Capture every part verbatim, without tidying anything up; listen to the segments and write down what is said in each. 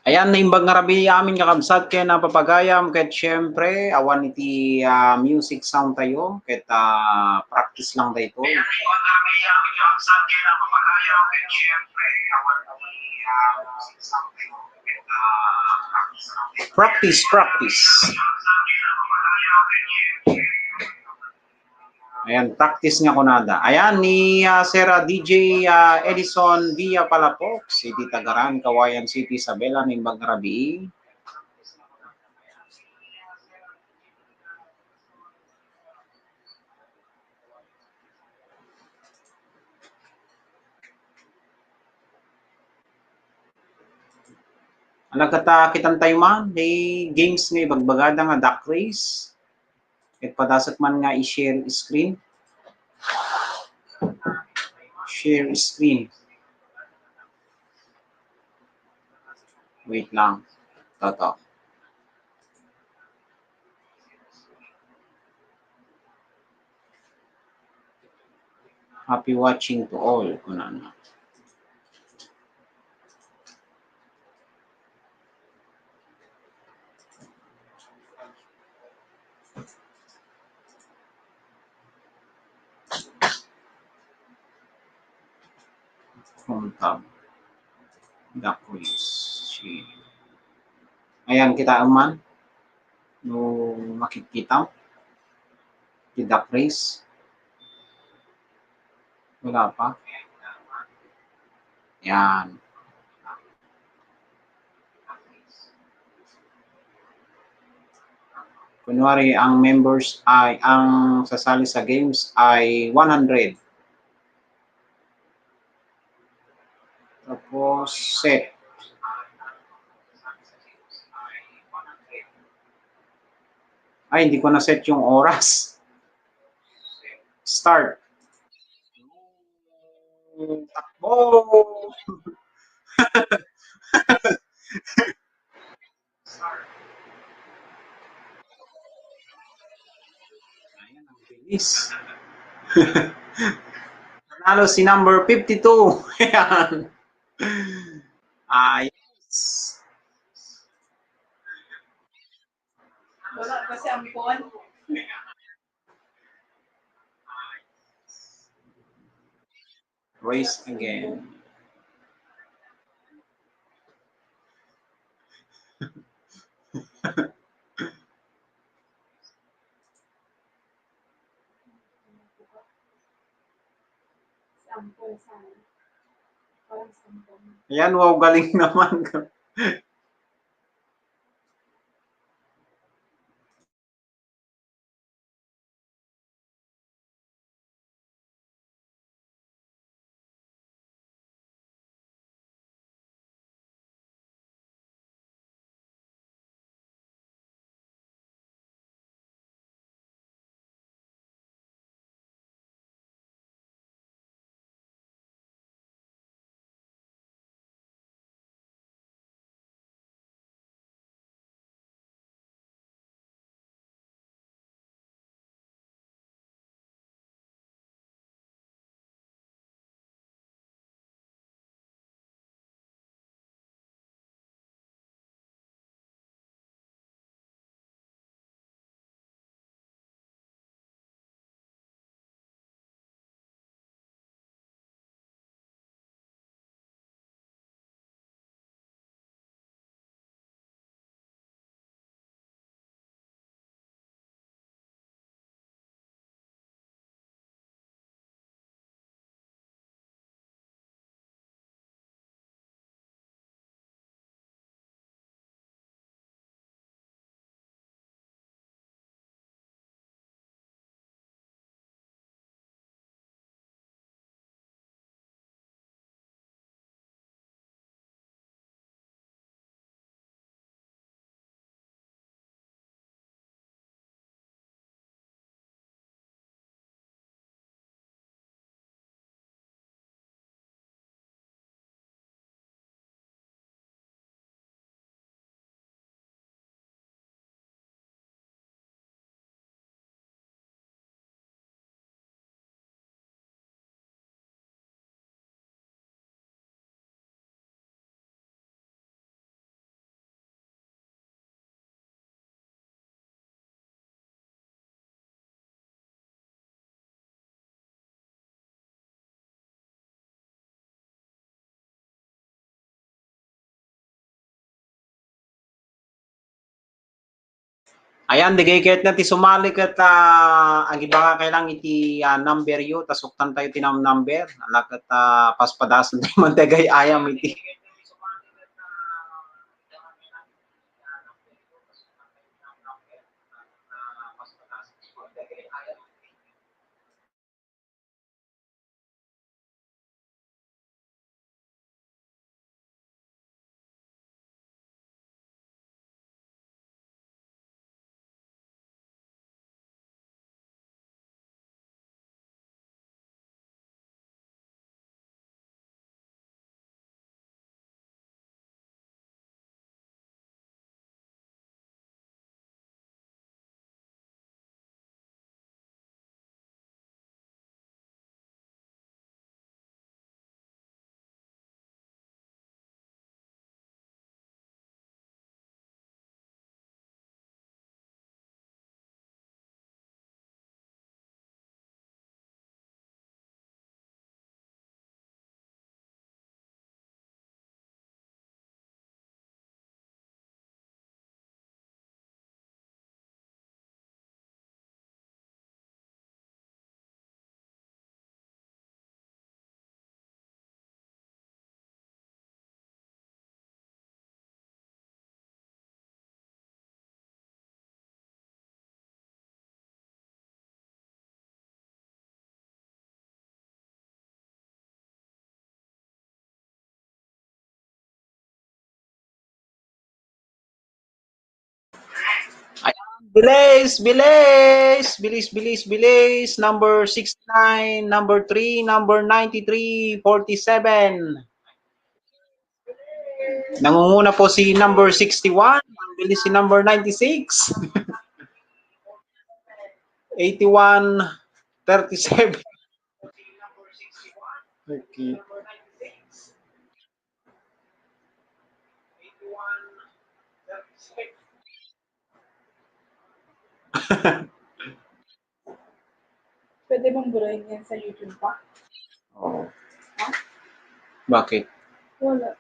Ayan, naimbag nga rabii amin kakabsat ken napapagayam, ket siyempre, awan iti, ah, music sound tayo, ket, ah, practice lang daytoy. Practice, practice. Ayan, practice nga kunada. Ayan, ni, ah, Sir, ah, D J, ah, Edison Villa Palafox, iti Tagaran, Cauayan City, Isabela, naimbag nga rabii. Alagkata, kitan tayo man, may games nga ibagbagada nga duck race. Ket padasek man nga i-share screen. Share screen. Wait lang. Toto. Happy watching to all, kunana. From tab. Duck race. Ayan, kita man. No makikita. Ti duck race. Wala pa. Yan. Kunwari, ang members ay, ang sasali sa games ay one hundred. Tapos, set. Ay, hindi ko na-set yung oras. Start. Takbo! Ayan, ang bilis. Nanalo si number fifty-two. Ayan. Ayos. Wala pa si Ampon. Race again. Ayan, wow, galing naman. Ayan, dagiti ket nga ti sumali ket, ah, agibagakay lang iti, ah, number yo, ta suktan tayo ti num-, number. Ala ket, ah, paspadasen tayo man dagay ayam iti. Ayan, bilis, bilis, bilis, bilis, bilis. Number sixty-nine, number three, number ninety-three, forty-seven. Nangunguna po si number sixty-one. Ang bilis si number ninety-six. Eighty-one, thirty-seven. Okay. Pwede mong burahin yan sa YouTube pa? Oo. Ha? Bakit? Wala.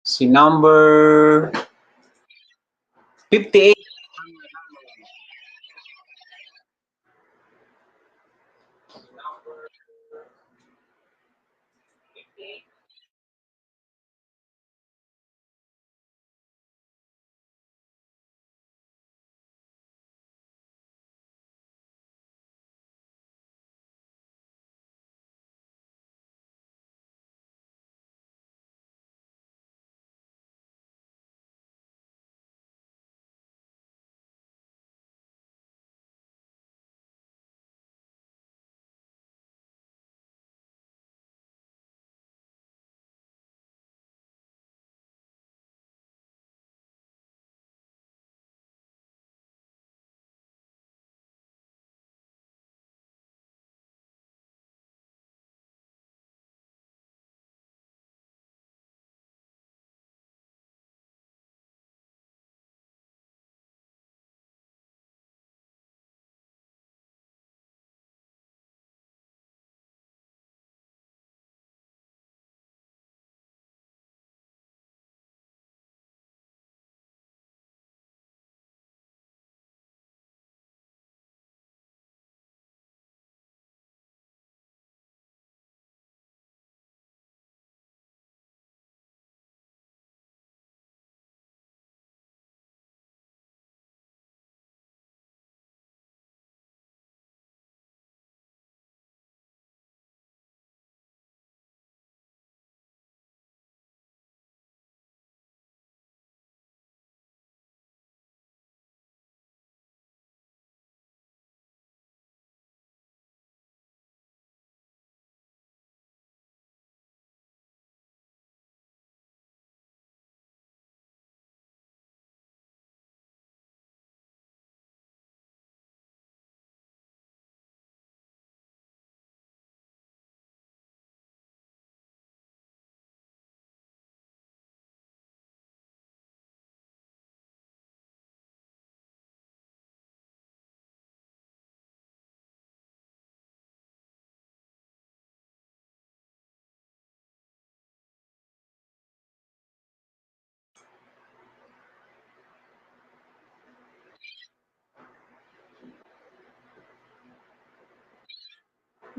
Si number fifty-eight.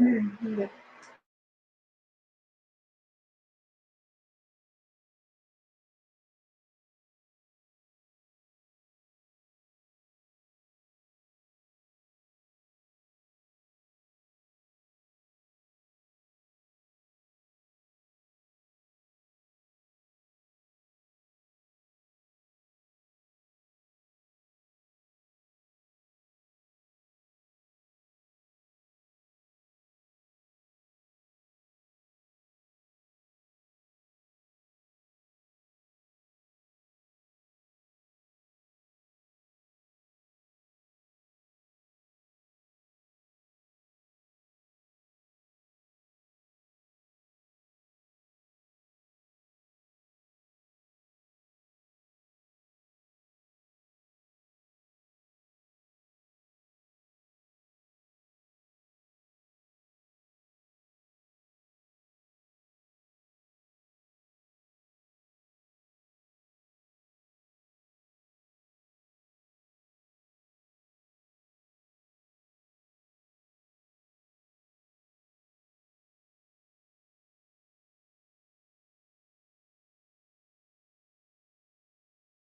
Hmm, hindi.